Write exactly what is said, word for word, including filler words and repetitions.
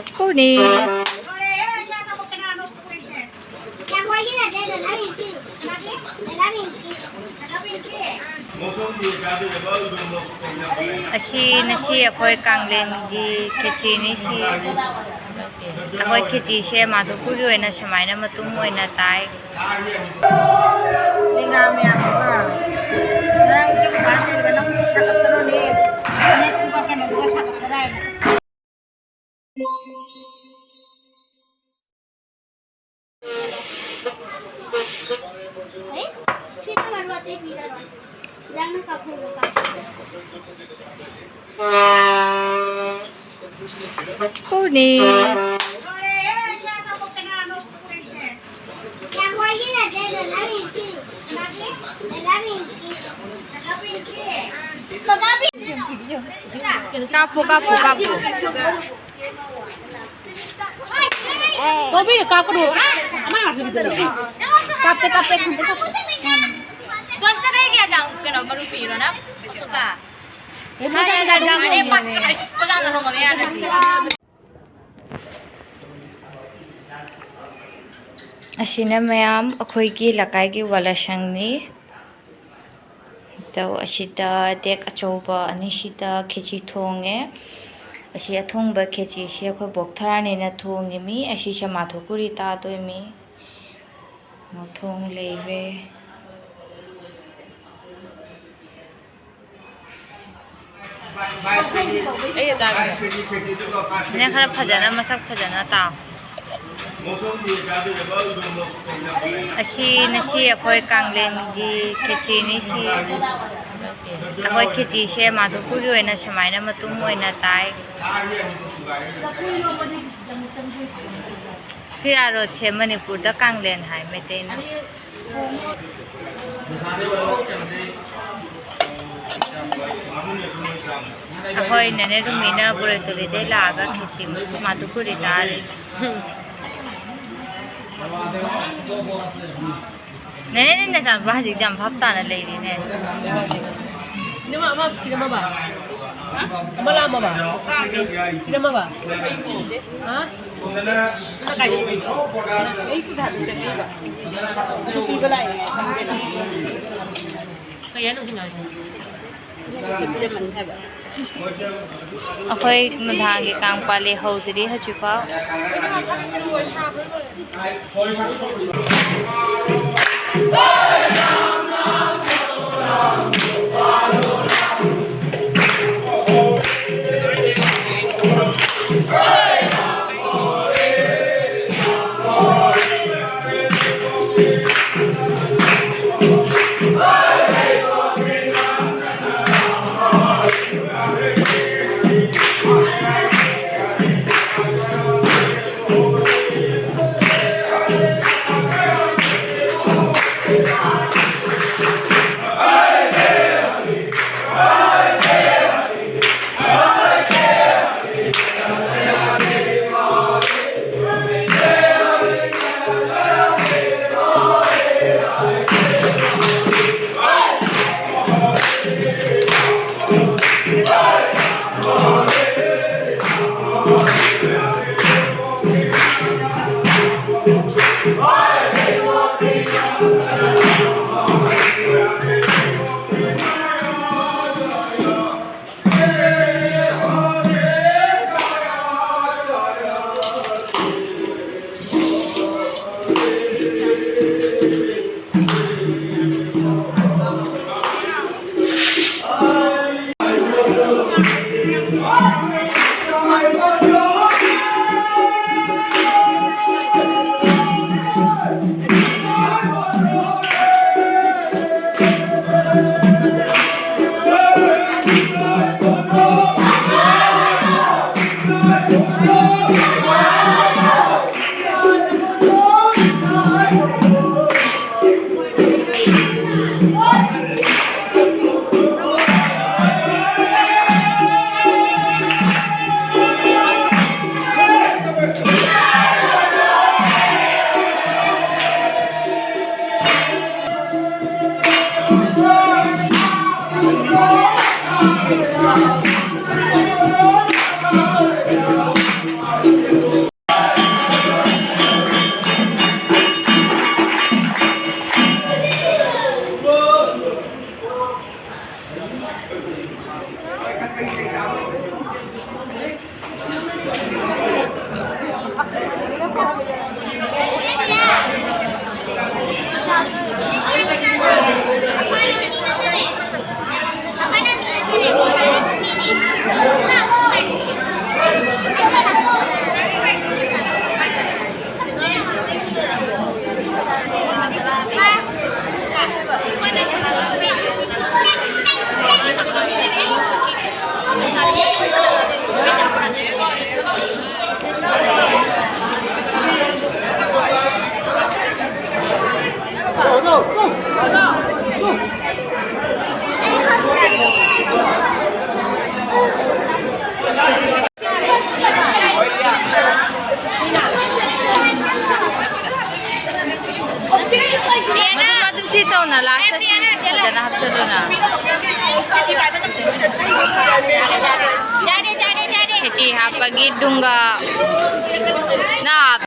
ꯀꯣꯅꯤ꯫ ꯑꯁꯤ ꯉꯁꯤ ꯑꯩꯈꯣꯏ ꯀꯥꯡꯂꯦꯟꯒꯤ ꯈꯦꯆꯤꯅꯤ꯫ ꯁꯤ ꯑꯩꯈꯣꯏ ꯈꯦꯆꯤꯁꯦ ꯃꯥꯙꯣꯄꯨꯔꯒꯤ ꯑꯣꯏꯅ ꯁꯨꯃꯥꯏꯅ ꯃꯇꯨꯝ ꯑꯣꯏꯅ ꯇꯥꯏ꯫ ꯂꯩꯉꯥ ꯃꯌꯥꯝꯗꯨꯒ ꯉꯔꯥꯡ ꯏꯆꯦ ꯃꯄꯥꯟ ꯂꯩꯔꯒ ꯅꯪ ꯁꯥꯒꯠꯇꯅꯅꯦ꯫ ꯐꯅꯦꯛꯇꯨꯒ ꯀꯩꯅꯣꯗꯨꯒ ꯁꯥꯒꯠꯇꯅ ꯍꯥꯏꯅ꯫ ꯀꯣꯅꯤ꯫ ꯀꯥꯞꯄꯨ, ꯀꯥꯞꯄꯨ, ꯀꯥꯞꯄꯨ꯫ ꯇꯣꯝꯕꯤꯅ ꯀꯥꯞꯀꯅꯨ꯫ ꯑꯃ ꯉꯥꯛꯇꯅꯤ ꯀꯩꯅꯣ꯫ ꯀꯥꯞꯇꯦ, ꯀꯥꯞꯇꯦ, ꯈꯪꯗꯦ, ꯀꯥꯞꯇꯦ꯫ ꯗꯁ ꯇꯥꯀꯥ ꯀꯌꯥ ꯆꯥꯡ ꯀꯩꯅꯣ ꯃꯔꯨ ꯄꯤꯔꯣ ꯅꯪ? ꯀꯩꯝ ꯍꯥꯏ, ꯍꯥꯏ, ꯍꯥꯏ, ꯍꯥꯏ, ꯍꯥꯏ, ꯍꯥꯏ꯫ ꯑꯁꯤꯅ ꯃꯌꯥꯝ ꯑꯩꯈꯣꯏꯒꯤ ꯂꯩꯀꯥꯏꯒꯤ ꯋꯥꯂꯥꯁꯪꯅꯤ꯫ ꯑꯗꯣ ꯑꯁꯤꯗ ꯗꯦꯛ ꯑꯆꯧꯕ ꯑꯅꯤꯁꯤꯗ ꯈꯦꯆꯤ ꯊꯣꯡꯉꯦ꯫ ꯑꯁꯤ ꯑꯊꯣꯡꯕ ꯈꯦꯆꯤꯁꯤ ꯑꯩꯈꯣꯏ ꯕꯣꯛ ꯊꯔꯥꯅꯤꯅ ꯊꯣꯡꯉꯤꯃꯤ꯫ ꯑꯁꯤꯁꯦ ꯃꯥꯊꯣꯄꯨꯔꯤ ꯇꯥꯗꯣꯏꯃꯤ꯫ ꯃꯊꯣꯡ ꯂꯩꯔꯦ꯫ ꯑꯩ ꯆꯥꯒꯦ꯫ ꯅꯪ ꯈꯔ ꯐꯖꯅ, ꯃꯁꯛ ꯐꯖꯅ ꯇꯥꯎ꯫ ꯑꯁꯤ ꯉꯁꯤ ꯑꯩꯈꯣꯏ ꯀꯥꯡꯂꯦꯟꯒꯤ ꯈꯦꯆꯤꯅꯤ꯫ ꯁꯤ ꯑꯩꯈꯣꯏ ꯈꯦꯆꯤꯁꯦ ꯃꯥꯙꯣꯄꯨꯔꯒꯤ ꯑꯣꯏꯅ ꯁꯨꯃꯥꯏꯅ ꯃꯇꯨꯝ ꯑꯣꯏꯅ ꯇꯥꯏ꯫ ꯐꯤꯔꯥꯔꯣꯠꯁꯦ ꯃꯅꯤꯄꯨꯔꯗ ꯀꯥꯡꯂꯦꯟ ꯍꯥꯏ ꯃꯩꯇꯩꯅ꯫ ꯑꯩꯈꯣꯏ ꯅꯦꯅꯦ ꯔꯨꯃꯤꯅ ꯕꯣꯔꯦꯇꯣꯂꯤꯗꯩ ꯂꯥꯛꯑꯒ ꯈꯦꯆꯤ ꯃꯥꯗꯨ ꯀꯨꯔꯤ ꯇꯥꯔꯤ꯫ ꯅꯦꯅꯦ, ꯅꯪ ꯅꯆꯥꯅꯨꯄꯥ ꯍꯧꯖꯤꯛ ꯌꯥꯝ ꯚꯥꯞ ꯇꯥꯅ ꯂꯩꯔꯤꯅꯦ꯫ ꯏꯅꯝꯃ, ꯑꯃ ꯄꯤꯔꯝꯃꯕ? ꯑꯃ ꯂꯥꯛꯑꯝꯃꯕ? ꯁꯤꯗ ꯑꯃꯒ? ꯍꯥ? ꯑꯃ ꯀꯥꯏꯗ? ꯑꯩ ꯈꯨꯠ ꯍꯥꯟꯅ ꯆꯠꯂꯤꯕ꯫ ꯄꯤꯕ ꯂꯥꯛꯑꯦ꯫ ꯀꯩ ꯍꯥꯏꯅꯣ ꯍꯧꯖꯤꯛ ꯉꯥꯡꯉꯤꯗꯣ? ꯑꯩꯈꯣꯏ ꯅꯨꯡꯗꯥꯡꯒꯤ ꯀꯥꯡ ꯄꯥꯜꯂꯤ ꯍꯧꯗ꯭ꯔꯤ ꯍꯧꯖꯤꯛꯐꯥꯎ꯫ ꯂꯥꯁꯇ ꯁꯤ ꯐꯖꯅ ꯍꯥꯞꯆꯜꯂꯨꯅ꯫ ꯌꯥꯔꯦ, ꯌꯥꯔꯦ, ꯌꯥꯔꯦ꯫ ꯈꯦꯆꯤ ꯍꯥꯞꯄꯒꯤ ꯗꯨꯡꯒ ꯅ ꯍꯥꯞ-